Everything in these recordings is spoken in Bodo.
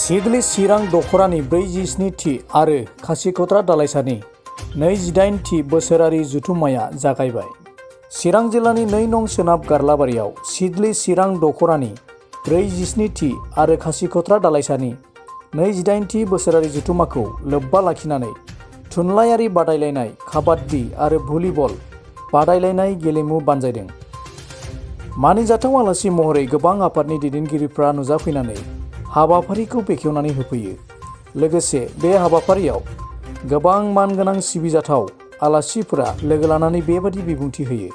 सिडली चिरां दख'रानि 47थि आरो खासिक'त्रा दालाइसानि 28थि बोसोरारि जथुम्माया जागायबाय। चिरां जिल्लानि 2 नं सोनाब गारलाबारियाव सिडली चिरां दख'रानि 47थि आरो खासिक'त्रा दालाइसानि 28थि बोसोरारि जथुम्माखौ लोब्बा लाखिनानै थुनलाइयारि बादायलायनाय, काबाड्डि आरो भलिबल बादायलायनाय गेलेमु बानजायदों। मानिजाथाव आलासि महरै गोबां आफादनि दैदेनगिरिफ्रा नुजाफैनानै हाबाफारिखौ बेखेवनानै होफैयो। लोगोसे बे हाबाफारियाव गोबां मानगोनां सिबिजाथाव आलासिफोरा लोगो लानानै बेबादि बिबुंथि होयो।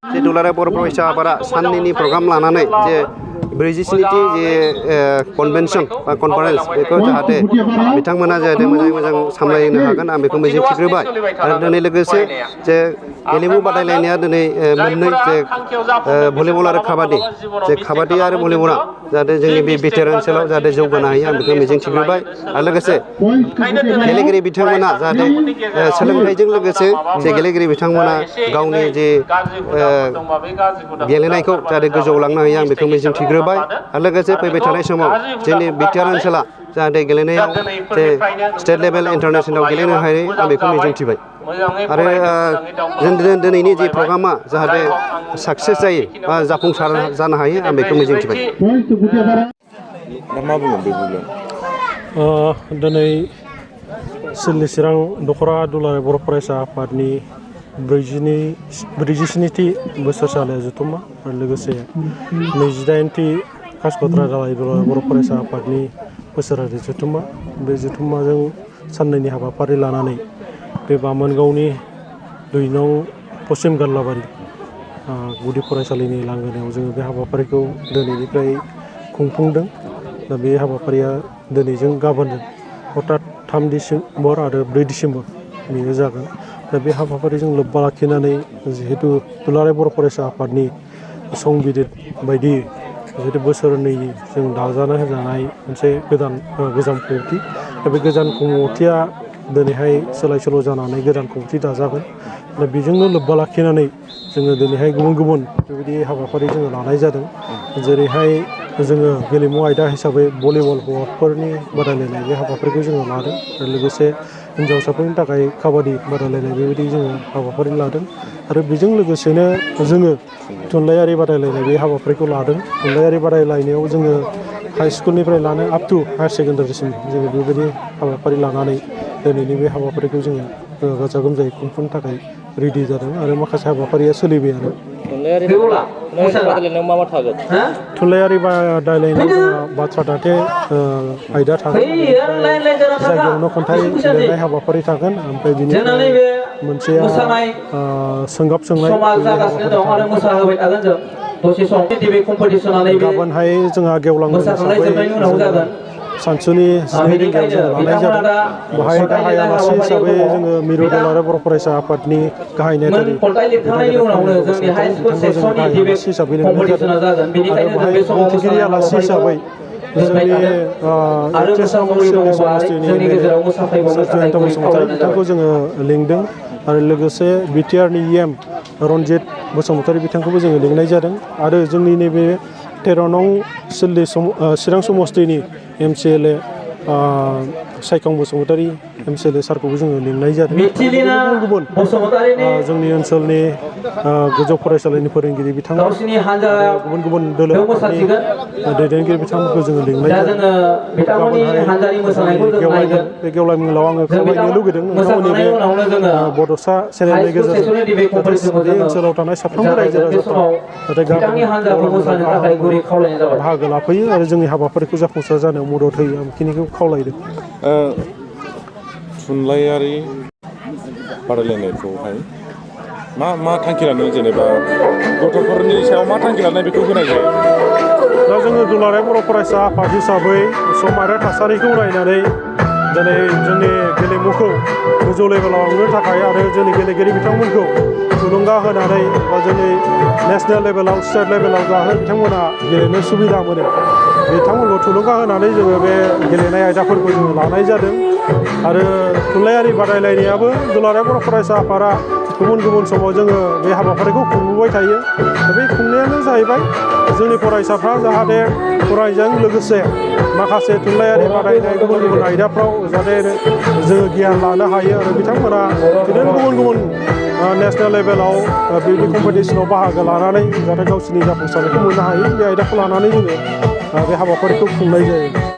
जे दुलाराय बर' फरायसा आफादा साननैनि प्रग्राम लानानै जे 47थि जे कनभेनसन बा कनफारेन्स बेखौ जाहाथे बिथांमोना जाहाथे मोजाङै मोजां सामलायनो हागोन आं बेखौ मिजिं थिग्रोबाय। आरो दिनै लोगोसे जे गेलेमु बादायलायनाया दिनै मोननै जे भलिबल आरो काबाड्डि, जे काबाड्डि आरो भलिबला जाहाथे जोंनि बे बिटिआर ओनसोलाव जाहाथे जौगानो हायो आं बेखौ मिजिं थिग्रोबाय। आरो लोगोसे गेलेगिरि बिथांमोना जाहाथे सोलोंथाइजों लोगोसे जे गेलेगिरि बिथांमोना गावनि जे गेलेनायखौ जाहाथे गोजौआव लांनो हायो आं बेखौ मिजिं थिग्रोबाय। आरो लोगोसे फैबाय थानाय समाव जोंनि बिटिआर ओनसोला जाहाथे गेलेनायाव जे स्टेट लेभेल इन्टारनेसनेलाव गेलेनो हायो आं बेखौ मिजिं थिबाय। आरो जों दिनैनि जे प्रग्रामा जाहाथे साक्सेस जायो बा जाफुंसार जानो हायो आं बेखौ मिजिं थिबाय। मा बुंगोन बे बुंनायाव? दिनै सिडली चिरां दख'रा दुलाराय बर' फरायसा आफादनि 47थि बोसोरसालिया जथुम्मा आरो लोगोसे 28थि खासिक'त्रा दालाइ दुलाराय बर' फरायसा आफादनि बोसोरारि जथुम्मा। बे जथुम्माजों साननैनि हाबाफारि लानानै बे बामोनगावनि 2 नं पश्चिम गारलाबारि गुदि फरायसालिनि लांगोनायाव जोङो बे हाबाफारिखौ दिनैनिफ्राय खुंफुंदों। दा बे हाबाफारिया दिनैजों गाबोनजों अर्थात 3 डिसेम्बर आरो 4 डिसेम्बर बेयो जागोन। दा बे हाबाफारिजों लोब्बा लाखिनानै जिहेतु दुलाराय बर' फरायसा आफादनि संबिजिर बायदि जिहेतु बोसोरनैनि जों दाजानो होजानाय मोनसे गोजाम खुंथि। दा बे गोजाम खुंथिया दिनैहाय सोलाय सोल' जानानै गोदान खुंथि दाजागोन। दा बेजोंनो लोब्बा लाखिनानै जोङो दिनैहाय गुबुन गुबुन बेबायदि हाबाफारि जोङो लानाय जादों। जेरैहाय जोङो गेलेमु आयदा हिसाबै भलिबल हौवाफोरनि बादायलायनाय बे हाबाफारिखौ जोङो लादों। आरो लोगोसे हिन्जावसाफोरनि थाखाय काबाड्डि बादायलायनाय बेबायदि जोङो हाबाफारि लादों। आरो बेजों लोगोसेनो जोङो थुनलाइयारि बादायलायनाय बे हाबाफारिखौ लादों। थुनलाइयारि बादायलायनायाव जोङो हाइ स्कुलनिफ्राय लानो आप टु हायार सेकेन्डारिसिम जोङो बेबायदि हाबाफारि लानानै दिनैनि बे हाबाफारिखौ जोङो गाजा गोमजायै खुंफुंनो थाखाय रेडि जादों। आरो माखासे हाबाफारिया सोलिबायानो। बादायलायनायाव मा थागोन? थुनलाइयारि बादायलायनायाव जोंहा बाथ्रा दान्थे आयदा थागोन। जायगायावनो खन्थाइ लिरनाय हाबाफारि थागोन। ओमफ्राय बिनिफ्राय मोनसेया सोंगाब सोंनाय गाबोनहाय जोंहा गेवलां हिसाबै सानसुनि 12 रिंगायाव जोङो लानाय जादों। बेहाय गाहाय आलासि हिसाबै जोङो मिरु दुलाराय बर' फरायसा आफादनि गाहाय नेहाथारि हिसाबै लिंनाय जादों। आरो बेहाय बुंथिगिरि आलासि हिसाबै जोंनि बिथांखौ जोङो लिंदों। आरो लोगोसे बिटिआरनि EM रनजित बसुमतारी बिथांखौबो जोङो लिंनाय जादों। आरो जोंनि नैबे 13 नं सिडली चिरां समस्तिनि MCLA सायखं बसुमतारी MCLA सारखौबो जोङो लिंनाय जादों। गुबुन जोंनि ओनसोलनि गोजौ फरायसालिनि फोरोंगिरि बिथांमोन, गुबुन गुबुन दोलोनि दैदेनगिरि बिथांमोनखौ जोङो लिंनाय जादों। बे गेवलां मेलाव आङो खावलायनो लुगैदों नोंथांमोननि बे बड'सा चेनेलनि गेजेरजों बे ओनसोलाव थानाय साफ्रोमबो रायजो राजाफ्रा बाहागो लाफैयो आरो जोंनि हाबाफारिखौ जाफुंसार जानायाव मदद होयो आं बेखिनिखौ खावलायदों। थुनलाइयारि बादायलायनायखौहाय मा थांखि लानो, जेनेबा गथ'फोरनि सायाव मा थांखि लानाय बेखौ होनाय जायो? दा जोङो दुलाराय बर' फरायसा आफाद हिसाबै सम आरो थासारिखौ नायनानै दिनै जोंनि गेलेमुखौ गोजौ लेभेलाव लांनो थाखाय आरो जोंनि गेलेगिरि बिथांमोनखौ थुलुंगा होनानै बा जोंनि नेसनेल लेभेलाव स्टेट लेभेलाव जाहाथे बिथांमोना गेलेनो सुबिदा मोनो बिथांमोनखौ थुलुंगा होनानै जोङो बे गेलेनाय आयदाफोरखौ जोङो लानाय जादों। आरो थुनलाइयारि बादायलायनायाबो दुलाराय बर' फरायसा आफादा गुबुन गुबुन समाव जोङो बे हाबाफारिखौ खुंबोबाय थायो बे खुंनायानो जाहैबाय जोंनि फरायसाफ्रा जाहाथे फरायनायजों लोगोसे माखासे थुनलाइयारि बादायनाय गुबुन गुबुन आयदाफ्राव जाहाथे जोङो गियान लानो हायो आरो बिथांमोना बिदिनो गुबुन गुबुन नेसनेल लेभेलाव बिदि कम्पिटिसनाव बाहागो लानानै जाहाथे गावसोरनि जाफुंसारनायखौ मोननो हायो बे आयदाखौ लानानै जोङो बे हाबाफारिखौ खुंनाय जायो।